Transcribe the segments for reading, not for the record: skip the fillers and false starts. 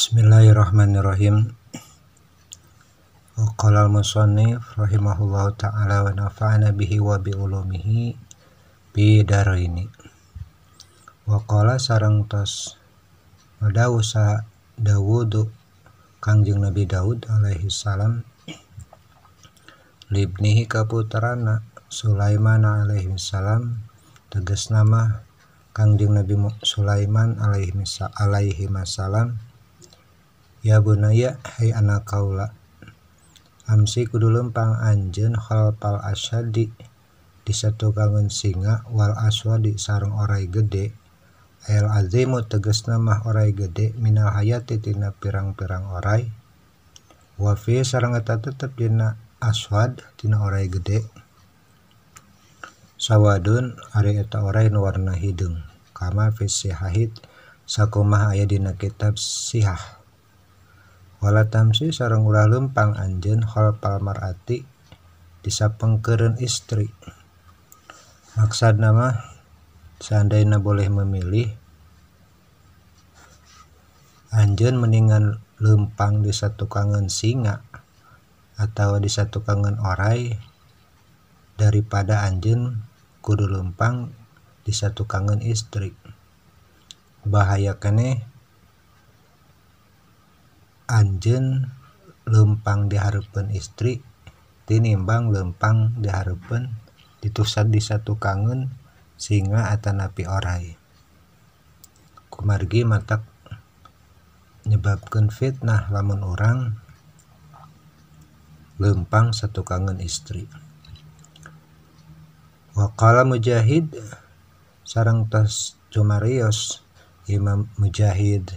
Bismillahirrahmanirrahim. Qala al-musannif rahimahullahu ta'ala wa nafa'ana bihi wa bi ulumihi bi daraini. Wa qala sareng tos madausa Dawud Kangjeng Nabi Daud alaihi salam libnihi ka putrana Sulaiman alaihi salam, tegas nama Kangjeng Nabi Sulaiman alaihi salam, ya bunaya hai anak kaula, amsi kudu lempang anjeun khalfal asyadi di satukangeun singa wal aswadi sareng orai gede, el azimu tegasna mah orai gede minal hayati tina pirang-pirang orai, wa fi sareng eta tetep dina aswad tina orai gede sawadun ari eta orai nu warna hideung, kama fi sihahid sakumaha aya dina kitab sihah. Wala tamsi sareng ulah lempang anjeun khalfal mar'ati disapengkeureun istri. Maksudna mah seandainya boleh memilih, anjeun mendingan lempang di satukangeun singa atau di satukangeun orai daripada anjeun kudu lempang di satukangeun istri. Bahaya keneh anjeun lempang dihareupeun istri tinimbang lempang dihareupeun ditusad di satukangeun singa atanapi orai. Kumargi matak nyebabkeun fitnah lamun urang lempang satukangeun istri. Wa qala Mujahid sareng tos cumarios Imam Mujahid,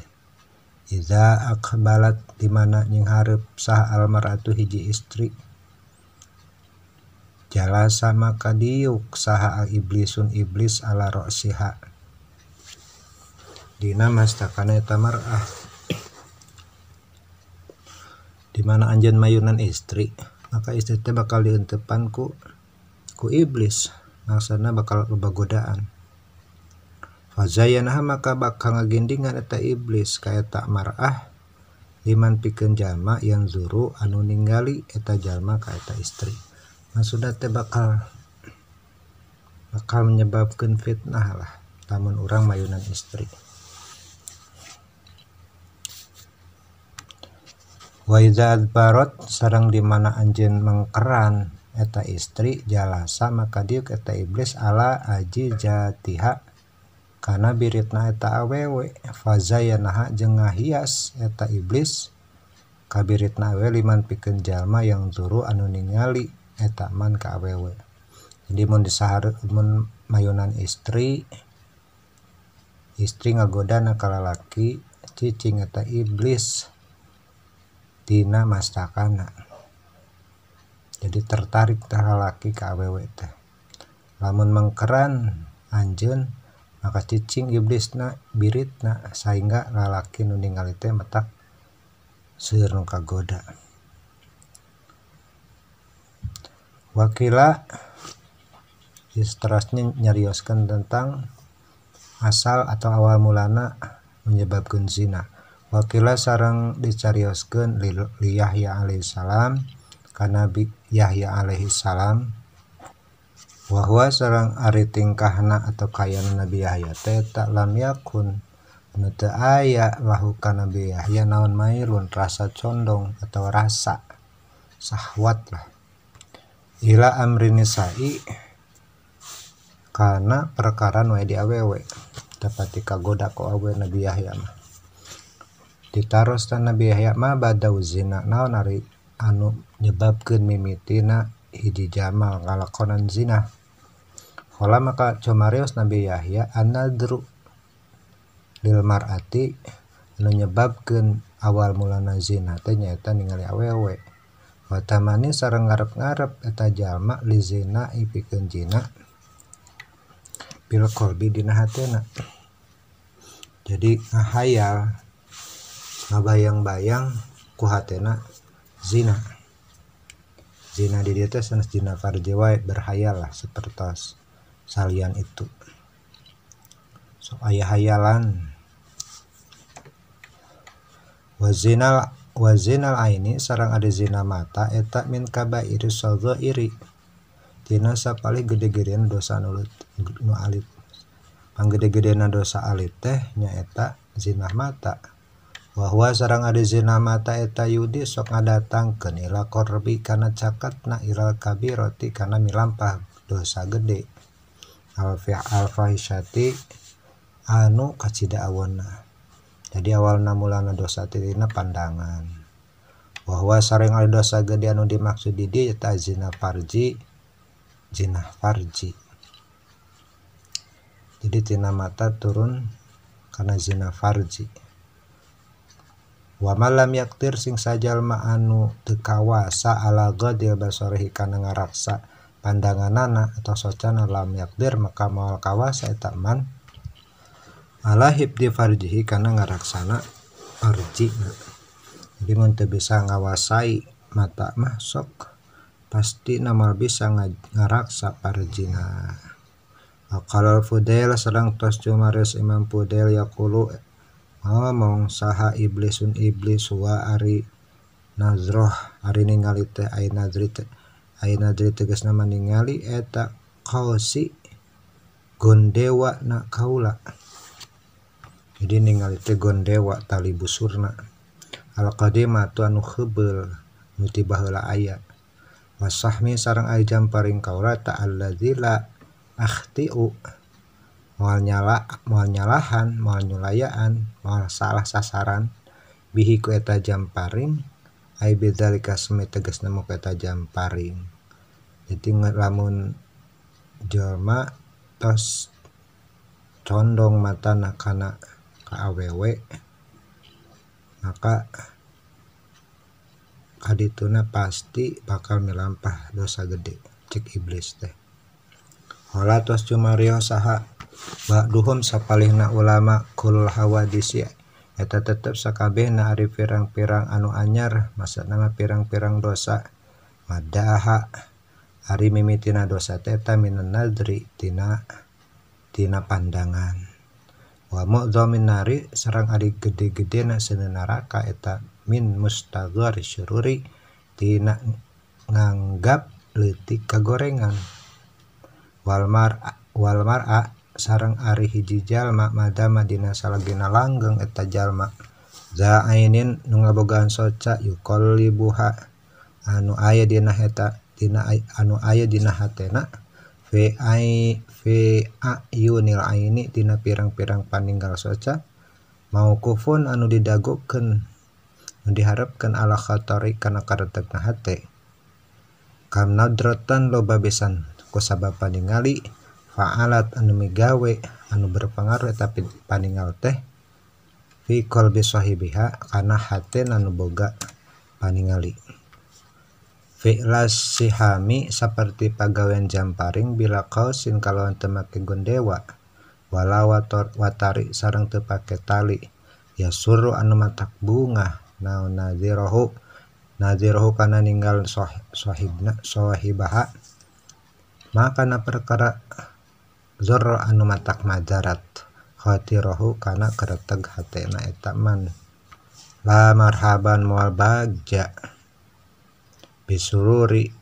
iza aqbalat di mana nyinghareup sah almar'atu hiji istri, jalasa maka diuk saha al iblisun iblis ala ra'siha dina mastakana eta mar'ah. Di mana anjeun mayunan istri, maka istri teh bakal diuntepan ku iblis, maksudna bakal loba godaan. Fazayanaha maka bakal ngagindingan eta iblis ka eta mar'ah liman pikeun jalma yang zuru anu ningali eta jalma ka eta istri. Maksudna teh bakal menyebabkan fitnah lah lamun urang mayunan istri. Wa idza adbarat sareng di mana anjeun mengkeran eta istri, jalasa maka diuk eta iblis ala aji jatiha kana biritna eta awewe, fazayanaha jeung ngahias eta iblis kabiritna awewe liman pikeun jalma yang zuru anu ningali eta man ka awewe. Jadi mun disahar mun mayunan istri, istri ngagodana ka lalaki, cicing eta iblis dina mastakana. Jadi tertarik tah lalaki ka awewe teh. Lamun mengkeran anjeun maka cicing iblisna biritna sehingga lalaki nu ningali teh matak seueur nu kagoda. Wakila seterusnya nyarioskeun tentang asal atau awal mulana menyebabkan zina. Wakila sareng dicarioskeun li Yahya alaihi salam ka Nabi Yahya alaihi salam, wahwa sareng ari tingkahna atau kayana Nabi Yahya teh tak lam yakun anu teu aya lahu ka Nabi Yahya naon mailun rasa condong atau rasa sahwat lah ila amri nisa'i kana perkara nu aya di awewe, tepati kagoda ku awewe Nabi Yahya mah. Ditaros tan Nabi Yahya mah badau zina naon ari anu nyebabkeun mimitina hiji jalma ngalakonan zina. Qala maka cumarios Nabi Yahya anadru lil mar'ati anu nyebabkeun awal mulana zina teh nyaeta ningali awewe. Wa tamani sareng ngarep-ngarep eta jalma li zina pikeun zina bil qalbi dina hatena. Jadi ngahayal ngabayang-bayang ku hatena zina. Zina di dieu teh sanes zina farji wae, berhayal lah sapertos salian itu. So aya hayalan. Wazinal aini sareng ari zina mata eta min kabairi saghairi tina sapalih gede-gedean dosa nu alit. Panggede-gedena dosa alit teh nyaeta zina mata. Wa huwa sareng ari zina mata eta yudi sok ngadatangkeun ila qarbi kana caketna ilal kabirati kana milampah dosa gede. Al-fahisyati anu kacida awonna. Jadi awalna mulana dosa tina pandangan. Wa huwa sareng ari dosa gede anu dimaksud di dieu eta zina farji, zina farji. Jadi tina mata turun kana zina farji. Wa malam yaktir sing sajalma anu teu kawasa ala ghadil basarihi kana ngaraksa pandanganana atau socana lam yakdir maka moal kawasa eta man ala hibdi farjihi kana ngaraksana farjina. Jadi mun teu bisa ngawasai mata mah sok pasti namal bisa ngaraksa farjina. Qala al-Fudail sareng tos jumaris Imam Fudail yaqulu ngomong saha iblisun iblis wa ari nazroh ari ningali teh ai nazri teh ai nazri tegasna ningali eta qausi gondewa na kaula. Jadi ningali teh gondewa tali busurna al qadimatu anu heubeul nu ti baheula aya. Wasahmi sareng ai jamparing kaula ta allazi la akhtiu moal nyala moal nyalahan moal nyulayaan moal salah sasaran bihi ku eta jamparing ai bidzalika semi tegasna ku eta jamparing. Jadi lamun jelma tos condong matana kana ka awewe maka kadituna pasti bakal milampah dosa gede cek iblis teh. Wala tos jumario saha ba'duhum sapalihna ulama kulul hawadisi eta tetep sakabehna ari pirang-pirang anu anyar maksudna mah pirang-pirang dosa madaha ari mimitina dosa teh eta minan nadri tina pandangan. Wa mu'dhamin nari sareng ari gede-gedena seuneu neraka eta min mustaghari syururi tina nganggap leutik kagorengan. Wal mar'a sareng ari hiji jalma madama dina salagina langgeng eta jalma za ainin nu ngabogaan soca yuqallibuha anu aya dina eta dina anu aya dina hatena fi ai fi ayunil aini dina pirang-pirang paninggal soca mauqufun anu didagokeun nu diharepkeun ala khatari kana karetegna hate kam nadratan loba besan kusabab paningali fa'alat anu migawe anu berpengaruh eta paningal teh fi qalbi sahibiha kana hatena anu boga paningali. Fi'las sihami saperti pagawean jamparing bila qausin kalawan teu make gondewa wala watari sareng teu pake tali yasuru anu matak bunga naon nadhirohu kana ninggal sahibna sahibaha maka na perkara zorro anu matak madarat khatirahu kana kereteg hatena eta man. La marhaban moal bagja bisururi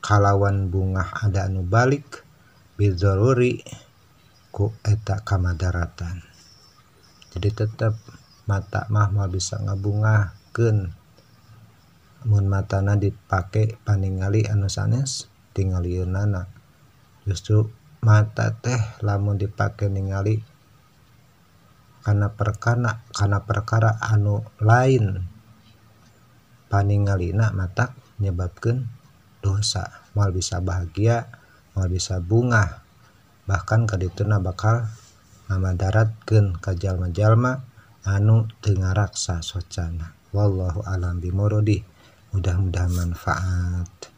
kalawan bungah ada anu balik bizaruri ku eta kamadaratan. Jadi tetep mata mah moal bisa ngabungahkeun mun matana dipake paningali anu sanes tingalieunana. Justru mata teh lamun dipake ningali kana perkara anu lain paningalina matak nyebabkeun dosa, moal bisa bahagia, moal bisa bungah, bahkan kadituna bakal ngamadaratkeun ka jalma-jalma anu teu ngaraksa socana. Wallahu alam bimuradi. Mudah-mudahan manfaat.